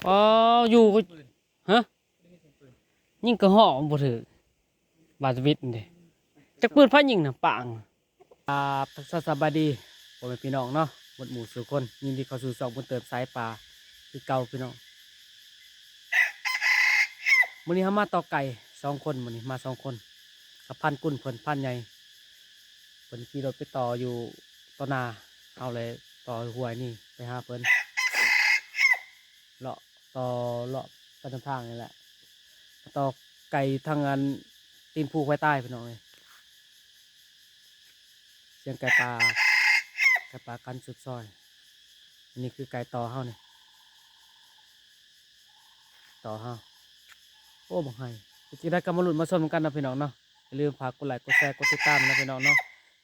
ປາ ຢູ່ ຮະ ຍິງກະຮອກບໍ່ຖືກ ບາດວິດເດ້. ຈັກປືນໃຜຍິງນະ ປາງ. ອ່າ ສະ ສະບາຍດີພໍ່ແມ່ພີ່ນ້ອງເນາະ ໝົດໝູ່ສູ່ຄົນ, ຍິນດີເຂົ້າສູ່ຊ່ອງບຸນເຕີມສາຍປ່າຄືເກົ່າພີ່ນ້ອງ. ມື້ນີ້ເຮົາມາຕໍ່ໄກ່ສອງຄົນ, ມື້ນີ້ມາສອງຄົນ ກັບພານກຸນເພິ່ນ ພານໃຫຍ່ ເພິ່ນຂີ່ລົດໄປຕໍ່ຢູ່ຕໍ່ນາ, ເຮົາເລີຍຕໍ່ຫ້ວຍນີ້ໄປຫາເພິ່ນ ເລາະຕໍ່ເລາະໄປນຳທາງນີ້ແຫຼະ, ຕໍ່ໄກ່ທາງອັນຕີນພູຄວາຍຕາຍພີ່ນ້ອງເອີຍ. ສຽງໄກ່ປ່າ ໄກ່ປ່າກັນສຸດຊອຍ. ອັນນີ້ຄືໄກ່ຕໍ່ເຮົານີ້ ຕໍ່ເຮົາ. ໂອ້ ບັກໄຮ ເປັນຈັ່ງໃດກໍມາລຸ້ນມາຊົມນຳກັນເນາະພີ່ນ້ອງເນາະ. ຢ່າລືມຝາກກົດໄລ ກົດແຊ ກົດຕິດຕາມນະພີ່ນ້ອງເນາະ.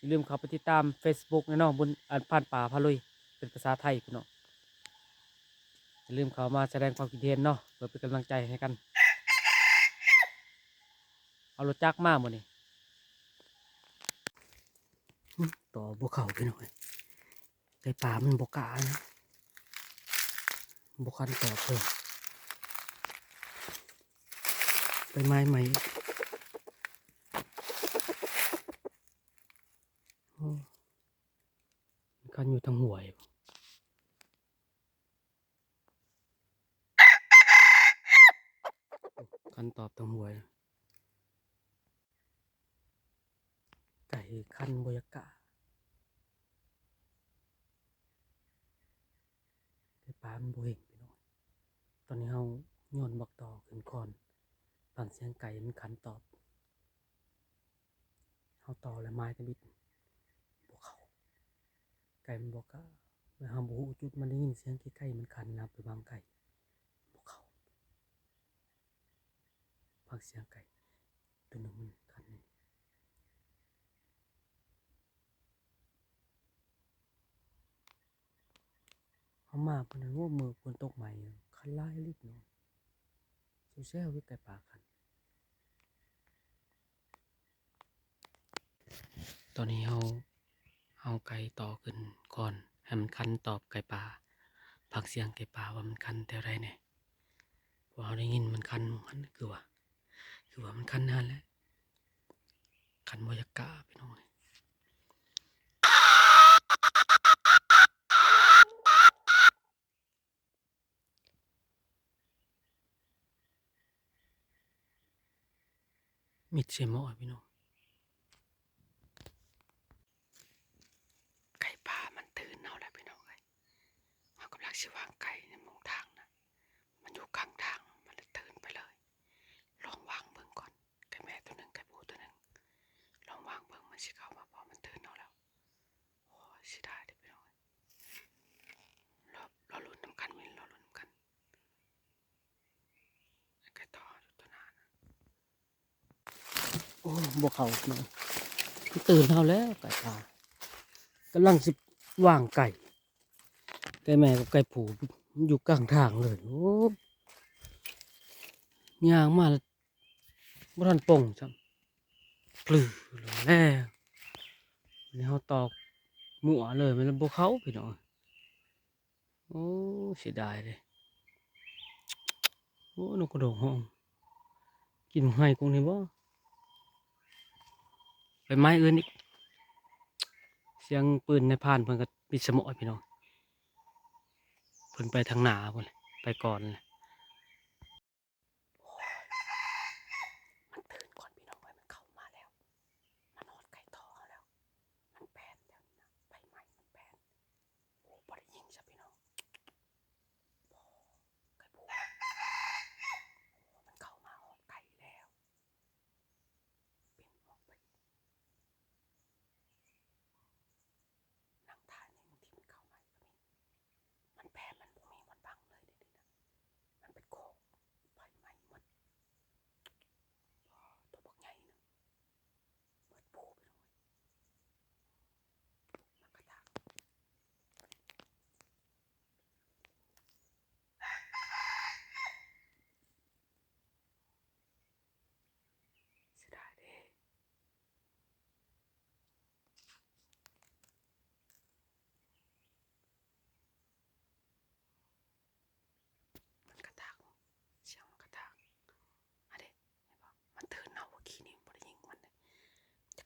ຢ່າລືມເຂົ້າໄປຕິດຕາມເຟສບຸກແນ່ນອນ ບຸນ ອັນ ພານປ່າພາລຸຍ ເປັນພາສາໄທພີ່ນ້ອງ. ຢ່າລືມເຂົ້າມາສະແດງຄວາມຄິດເຫັນເນາະ ເພື່ອເປັນກຳລັງໃຈໃຫ້ກັນ. ເອົາລົດຈັກມາມື້ນີ້ ຕໍ່ບໍ່ເຂົ້າພີ່ນ້ອງເອີຍ. ໄກ່ປ່າມັນບໍ່ກ້ານະ ບໍ່ຄັນຕອບເລີຍ. ໄປໄມ້ໃໝ່. ໂອ້ ມັນຄັນຢູ່ທາງຫ້ວຍ. ຄັນຕອບທາງຫ້ວຍ. ໄກ່ຄັນບໍ່ຢາກກ້າ. ໄກ່ປ່າມັນບໍ່ເຫັນພີ່ນ້ອງ. ຕອນນີ້ເຮົາໂຍນບັກຕໍຂຶ້ນກ່ອນ ຟັງສຽງໄກ່ມັນຄັນຕອບ. ເຮົາຕໍ່ແລ້ວໄມ້ທຳອິດບໍ່ເຂົ້າ. ໄກ່ມັນບໍ່ກ້າ ແລ້ວເຮົາບໍ່ຮູ້ຈຸດ, ມັນໄດ້ຍິນສຽງໃກ້ໆ ມັນຄັນນະ ໄປບັງໄກ່ ບໍ່ເຂົ້າ. ຟັງສຽງໄກ່ ໂຕໜຶ່ງມັນຄັນນີ້. ເຮົາມາມື້ນັ້ນ ໂອ້ ມື້ຝົນຕົກໃໝ່ ຄັນຫຼາຍອີ່ຫຼີເນາະ. ແຊວໆ ເວີຍ ໄກ່ປ່າຄັນ. ຕອນນີ້ເຮົາ ເອົາໄກ່ຕໍ່ຂຶ້ນກ່ອນ ໃຫ້ມັນຄັນຕອບໄກ່ປ່າ. ຟັງສຽງໄກ່ປ່າວ່າມັນຄັນແຖວໃດແດ່. ເພາະເຮົາໄດ້ຍິນມັນຄັນ ມັນຄືວ່າ ຄືວ່າມັນຄັນຫັ້ນແຫຼະ. ຄັນບໍ່ຢາກກ້າພີ່ນ້ອງເອີຍ. ມິດໃສ່ໝໍ້ພີ່ນ້ອງ. ໄກ່ປ່າມັນຕື່ນເຮົາແລ້ວພີ່ນ້ອງເອີຍ. ເຮົາກຳລັງຊິວາງໄກ່ໃນໝົງທາງນະ. ມັນຢູ່ກາງທາງ ມັນລະຕື່ນໄປເລີຍ. ລອງວາງເບິ່ງກ່ອນ. ໄກ່ແມ່ໂຕໜຶ່ງ ໄກ່ຜູ້ໂຕໜຶ່ງ. ລອງວາງເບິ່ງ ມັນຊິເຂົ້າມາບໍ່? ມັນຕື່ນເຮົາແລ້ວ. ໂອ້ຍ ເສຍດາຍເດ້ພີ່ນ້ອງເອີຍ. ລໍ ລໍລຸ້ນນຳກັນ ເຫັນ ລໍລຸ້ນນຳກັນ. ໄກ່ຕໍ່ຢູ່ຕໍ່ໜ້ານະ. ໂອ້ ບໍ່ເຂົ້າພີ່ນ້ອງ. ມັນຕື່ນເຮົາແລ້ວ ໄກ່ປ່າ. ກຳລັງຊິວາງໄກ່. ໄກ່ແມ່ກັບໄກ່ຜູ້ ມັນຢູ່ກາງທາງເລີຍ. ໂອ້ ຍ່າງມາແລ້ວ ບໍ່ທັນປົ່ງຊ້ຳ ປຶ້ແລ້ວ. ອັນນີ້ເຮົາຕອກມົ້ວເລີຍ ມັນບໍ່ເຂົ້າພີ່ນ້ອງ. ໂອ້ ເສຍດາຍເດ້. ໂອ້ ນົກກະໂດກຮ້ອງ ກິນໄຮກົງນີ້ບໍ່? ໄປໄມ້ອື່ນອີກ. ສຽງປືນນາຍພານເພິ່ນກໍປິດສະໝໍ້ພີ່ນ້ອງ. ເພິ່ນໄປທາງໜ້າພຸ້ນ ໄປກ່ອນ. ໂອ້ຍ ມັນຕື່ນກ່ອນພີ່ນ້ອງເອີຍ ມັນເຂົ້າມາແລ້ວ ມັນຮອດໄກ່ຕໍ່ເຮົາແລ້ວ. ມັນແປນແຖວນີ້ນະ ໃບໄມ້ມັນແປນ. ໂອ້ ບໍ່ໄດ້ຍິງຊະພີ່ນ້ອງ. ບໍ່ ໄກ່ຜູ້ ໂອ້ ມັນເຂົ້າມາຮອດໄກ່ແລ້ວ. ປິ່ນອອກໄປອີກ ນັ່ງຖ້ານີ້ ບາງທີມັນເຂົ້າມາອີກກໍມີ. ມັນແປນ ມັນບໍ່ມີບ່ອນບັງເລີຍເດ ນີ້ນະ.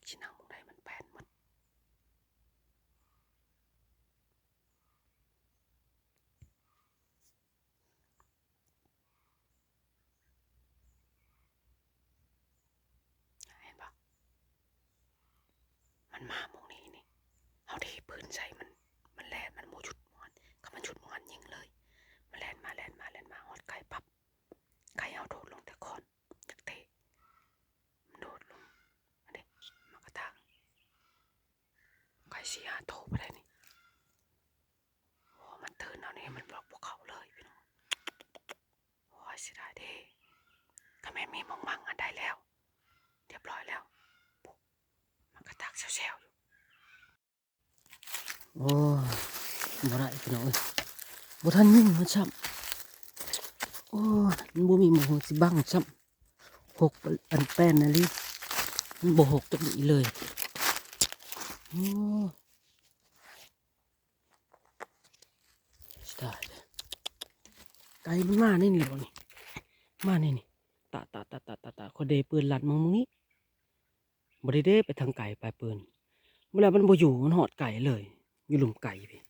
ຊິນັ່ງໝ່ອງໃດມັນແປນໝົດ. ເຫັນບໍ່? ມັນມາໝ່ອງນີ້ນີ້ ເຮົາເທພື້ນໃສ່ມັນ ມັນແລ່ນ ມັນບໍ່ຢຸດໝ່ອງຫັ້ນ ຄັນມັນຢຸດໝ່ອງຫັ້ນຍິງເລີຍ. ມັນແລ່ນມາ ແລ່ນມາ ແລ່ນມາ ຮອດໄກ່ປັບ ໄກ່ເຮົາໂດດລົງແຕ່ກ່ອນ ຢາກເຕະ ມັນໂດດລົງ ອັນນີ້ ໝາກກະຕາກ ໄກ່ສີ່ຫ້າໂຕບໍ່ໄດ້ນີ້. ໂອ້ ມັນຕື່ນເຮົານີ້ ມັນບອກບໍ່ເຂົ້າເລີຍພີ່ນ້ອງ. ໂອ້ຍ ເສຍດາຍເດ້ ກະແມ່ນມີໝ່ອງມັ່ງອັນໃດແລ້ວ ຮຽບຮ້ອຍແລ້ວ. ໝາກກະຕາກແຊວໆຢູ່. ໂອ້ຍ ບໍ່ໄດ້ພີ່ນ້ອງເອີຍ ບໍ່ທັນຍິງມັນຊ້ຳ. ໂອ້ຍ ມັນບໍ່ມີໝ່ອງຊິບັງຊ້ຳ ຫົກອັນແປ້ນນະລີ ມັນບໍ່ຫົກຈັກດີ້ເລີຍ. ໂອ້ຍ ຕາຍ ໄກ່ມັນມາໃນນີ້ບໍ່ນີ້ ມາໃນນີ້ ຕະ ຕະ ຕະ ຕະ ຕະ ຂ້ອຍເດປືນລັດມາໝ່ອງນີ້ ບໍ່ໄດ້ເດໄປທາງໄກ ປາຍປືນ ບໍ່ແລ້ວມັນບໍ່ຢູ່ ມັນຮອດໄກເລີຍ ຢູ່ລຸ່ມໄກ່ພີ້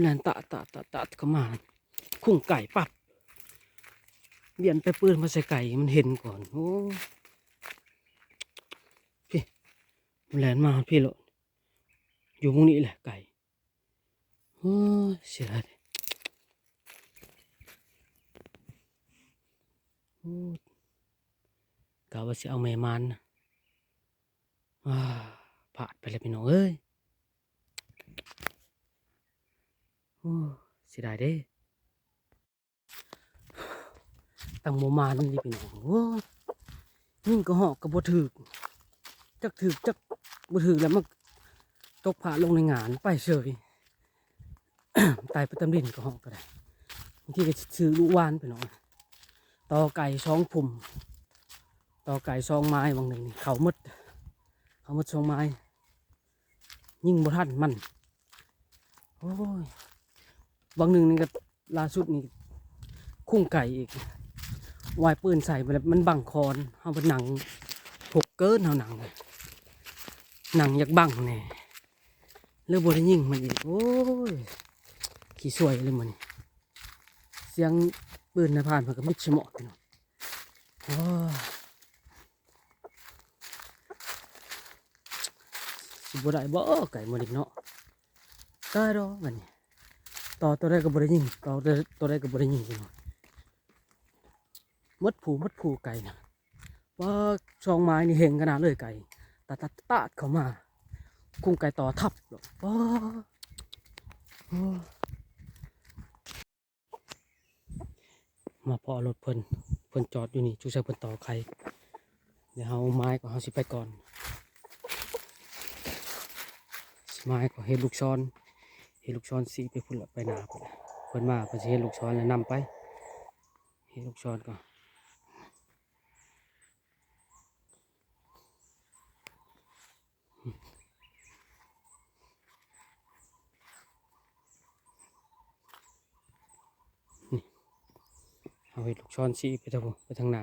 ແລ່ນຕະ ຕະ ຕະ ຕະ ເຂົ້າມາ ຄຸງໄກ່ປັບ ວຽນໄປປືນມາໃສ່ໄກ່ ມັນເຫັນກ່ອນ. ໂອ້ ພີ້ ມັນແລ່ນມາຮອດພີ້ໂລດ ຢູ່ໝ່ອງນີ້ແຫຼະໄກ່. ໂອ້ຍ ເສຍດາຍເດ້ ໂອ້ຍ ກະວ່າຊິເອົາແມ່ມານນະ ອ້າ ພາດໄປແລ້ວພີ່ນ້ອງເອີຍ. ໂອ້ຍ ເສຍດາຍເດ້. ຕັ້ງບໍ່ມານນີ້ພີ່ນ້ອງ ໂອ້ຍ ຍິງກະຮອກກະບໍ່ຖືກ ຈັກຖືກຈັກບໍ່ຖືກ ແລ້ວມັນຕົກພາດລົງໃນຫງ່ານໄປເສີຍ ຕາຍໄປຕາມດິນກະຮອກກະໄດ້ ບາງທີກະຖືກລູກວານພີ່ນ້ອງ. ຕໍ່ໄກ່ສອງພຸ່ມ ຕໍ່ໄກ່ສອງໄມ້ ຫວ່າງໜຶ່ງນີ້ເຂົ້າໝົດ ເຂົ້າໝົດສອງໄມ້ ຍິງບໍ່ທັນມັນ. ໂອ້ຍ ຫວ່າງໜຶ່ງນີ້ກະ ລ່າສຸດນີ້ຄຸງໄກ່ອີກ ວາຍປືນໃສ່ໄປແລ້ວ ມັນບັງຄອນ ເຮົາໄປນັ່ງຫົກເກີນ ເຮົານັ່ງ ນັ່ງຢາກບັງແດ່ ເລີຍບໍ່ໄດ້ຍິງມັນອີກ. ໂອ້ຍ ຂີ້ສວຍເລີຍມື້ນີ້ ສຽງປືນໃນພານເພິ່ນກະມິດສະໝໍດເນາະ. ໂອ້ຍ ຊິບໍ່ໄດ້ບໍ່ໄກ່ມື້ນີ້ເນາະ ຕາຍດອກບາດນີ້ ຕໍ່ໂຕໃດກະບໍ່ໄດ້ຍິງ ຕໍ່ໂຕໃດກະບໍ່ໄດ້ຍິງ ໝົດຜູ້ໝົດຜູ້ໄກ່ນະ. ປາດ ສອງໄມ້ນີ້ເຫັງຂະໜາດເລີຍໄກ່ ຕາດ ຕາດ ຕາດເຂົ້າມາ ຄຸງໄກ່ຕໍ່ທັບ ປາດ ໂອ້ ມາພໍ້ລົດເພິ່ນ ເພິ່ນຈອດຢູ່ນີ້ ຈຸໃສ່ເພິ່ນຕໍ່ໄຂ່ ດຽວເຮົາມາກ່ອນ ເຮົາຊິໄປກ່ອນ ມາກ່ອນ ເຮັດລູກສອນ ເຮັດລູກສອນຊີ້ໄປພຸ້ນລະ ໄປໜ້າພຸ້ນລະ ເພິ່ນມາເພິ່ນຊິເຮັດລູກສອນລະນຳໄປ ເຮັດລູກສອນກ່ອນ. ນີ້ ເຮົາເຮັດລູກສອນຊີ້ໄປທາງ ໄປທາງໜ້າ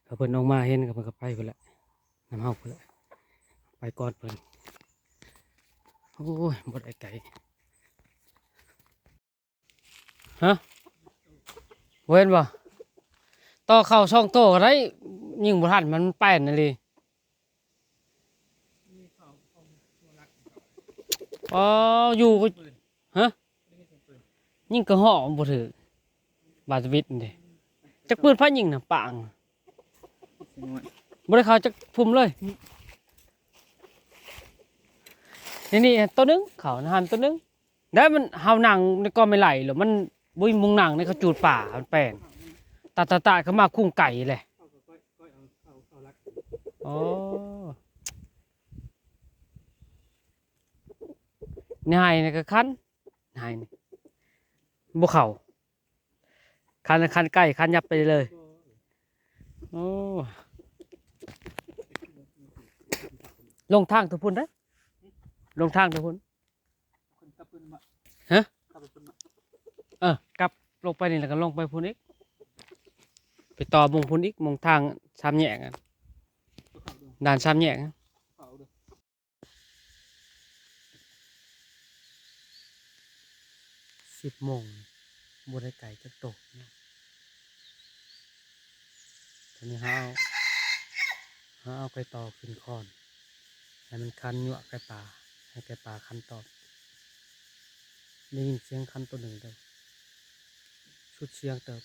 ຖ້າເພິ່ນອອກມາເຫັນກະເພິ່ນກະໄປພຸ້ນແຫຼະ ນຳເຮົາພຸ້ນແຫຼະ ໄປກ່ອນເພິ່ນ. ໂອ້ຍ ບໍ່ໄດ້ໄກ. ຮະ ບໍ່ເຫັນບໍ່? ຕໍ່ເຂົ້າສອງໂຕກະໄດ້ ຍິງບໍ່ທັນ ມັນແປ້ນອີ່ຫຼີ. ອໍ ຢູ່ກະ ຮະ ຍິງກະຮອກບໍ່ຖືກ ບາດສະວິດນີ້ເດ ຈັກປືນໃຜຍິງນະ ປາງ ບໍ່ໄດ້ເຂົ້າຈັກພຸ່ມເລີຍ. ນີ້ ນີ້ໂຕໜຶ່ງ ເຂົ້າຫັ້ນໂຕໜຶ່ງ. ແລ້ວມັນ ເຮົານັ່ງໃນກອໄມ້ໄຜ່ແລ້ວມັນບໍ່ມີໝ່ອງນັ່ງໃນ ເຂົາຈູດປ່າ ມັນແປນ ຕາດ ຕາດ ຕາດ ເຂົ້າມາຄຸງໄກ່ແຫຼະ. ໂອ້ ໃນໄຮ່ນີ້ກະຄັນ ໃນໄຮ່ນີ້ບໍ່ເຂົ້າ ຄັນ ຄັນໄກ່ ຄັນຫຍັບໄປເລີຍ. ໂອ້ ລົງທາງໂຕພຸ້ນເດ້ ລົງທາງໂຕພຸ້ນ. ຮະ ເອີ ກັບລົງໄປນີ້ແລ້ວກະລົງໄປພຸ້ນອີກ ໄປຕໍ່ໝ່ອງພຸ້ນອີກ ໝ່ອງທາງສາມແຍກຫັ້ນ. ດ່ານສາມແຍກ. ສິບໂມງ ບໍ່ໄດ້ໄກ່ຈັກໂຕ. ຕອນນີ້ເຮົາເອົາ ເຮົາເອົາໄກ່ຕໍ່ຂຶ້ນຄອນ ໃຫ້ມັນຄັນຍົວະໄກ່ປ່າ ໃຫ້ໄກ່ປ່າຄັນຕອບ. ໄດ້ຍິນສຽງຄັນໂຕໜຶ່ງເດີ ສຸດສຽງເຕີບ.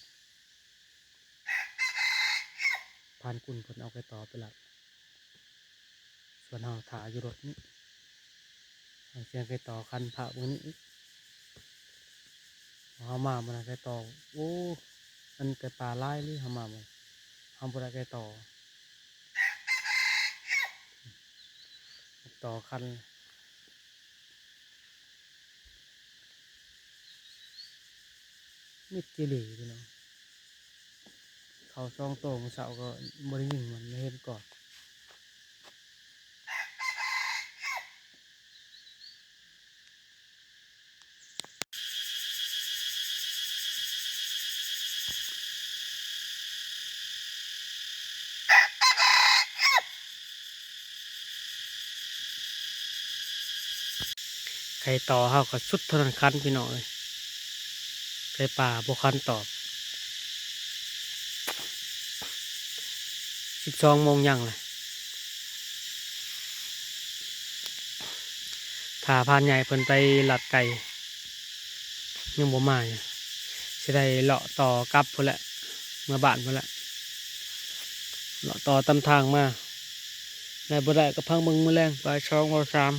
ພານກຸນເພິ່ນເອົາໄກ່ຕໍ່ໄປລັດ ສ່ວນເຮົາຖ້າຢູ່ລົດນີ້ ຟັງສຽງໄກ່ຕໍ່ຄັນພາກເບິ່ງນີ້ອີກ. ເຮົາມາມື້ນັ້ນໄກ່ຕໍ່ ໂອ້ ອັນໄກ່ປ່າຫຼາຍອີ່ຫຼີ. ເຮົາມາມື້ ເຮົາບໍ່ໄດ້ໄກ່ຕໍ່ ຕໍ່ຄັນ ມິດຈີ່ຫຼີພີ່ນ້ອງ. ເຂົ້າສອງໂຕມື້ເຊົ້າກໍບໍ່ໄດ້ຍິງມັນ ມາເຫັນກ່ອນ. ໄກ່ຕໍ່ເຮົາກໍສຸດເທົ່ານັ້ນຄັນພີ່ນ້ອງເອີຍ ໄກ່ປ່າບໍ່ຄັນຕອບ. ສິບສອງໂມງຍັງແຫຼະ ຖ້າພານໃຫຍ່ເພິ່ນໄປລັດໄກ່ ຍັງບໍ່ມາຢູ່ ຊິໄດ້ເລາະຕໍ່ກັບພຸ້ນແຫຼະ ເມືອບ້ານພຸ້ນແຫຼະ ເລາະຕໍ່ຕາມທາງມາ. ໄດ້ບໍ່ໄດ້ກໍພັງເບິ່ງມື້ແລງ ບ່າຍສອງ ບ່າຍສາມ.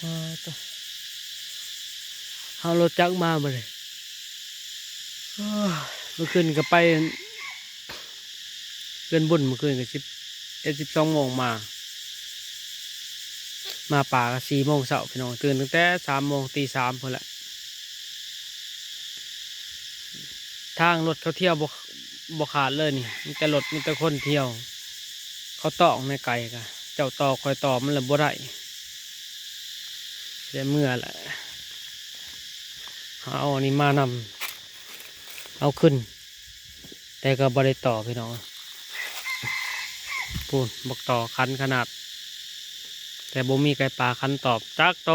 ປາດໂທ້ ເຮົາລົດຈັກມາມື້ນີ້ ເມື່ອຄືນກໍໄປເຮືອນບຸນ ເມື່ອຄືນກໍສິບເອັດ ສິບສອງໂມງມາ ມາປ່າກໍສີ່ໂມງເຊົ້າພີ່ນ້ອງ ຕື່ນຕັ້ງແຕ່ສາມໂມງ ຕີສາມພຸ້ນແຫຼະ. ທາງລົດເຂົາທ່ຽວບໍ່ ບໍ່ຂາດເລີຍນີ້ ມີແຕ່ລົດ ມີແຕ່ຄົນທ່ຽວ ເຂົາຕ້ອງໃນໄກ່ກະ ເຈົ້າຕໍ່ຂ້ອຍຕໍ່ມັນລະບໍ່ໄດ້ ໄດ້ເມືອແຫຼະ. ເຮົາເອົາອັນນີ້ມານຳ ເອົາຂຶ້ນ ແຕ່ກໍບໍ່ໄດ້ຕໍ່ພີ່ນ້ອງ. ພຸ້ນ ບັກຕໍ່ຄັນຂະໜາດ ແຕ່ບໍ່ມີໄກ່ປ່າຄັນຕອບຈັກໂຕ.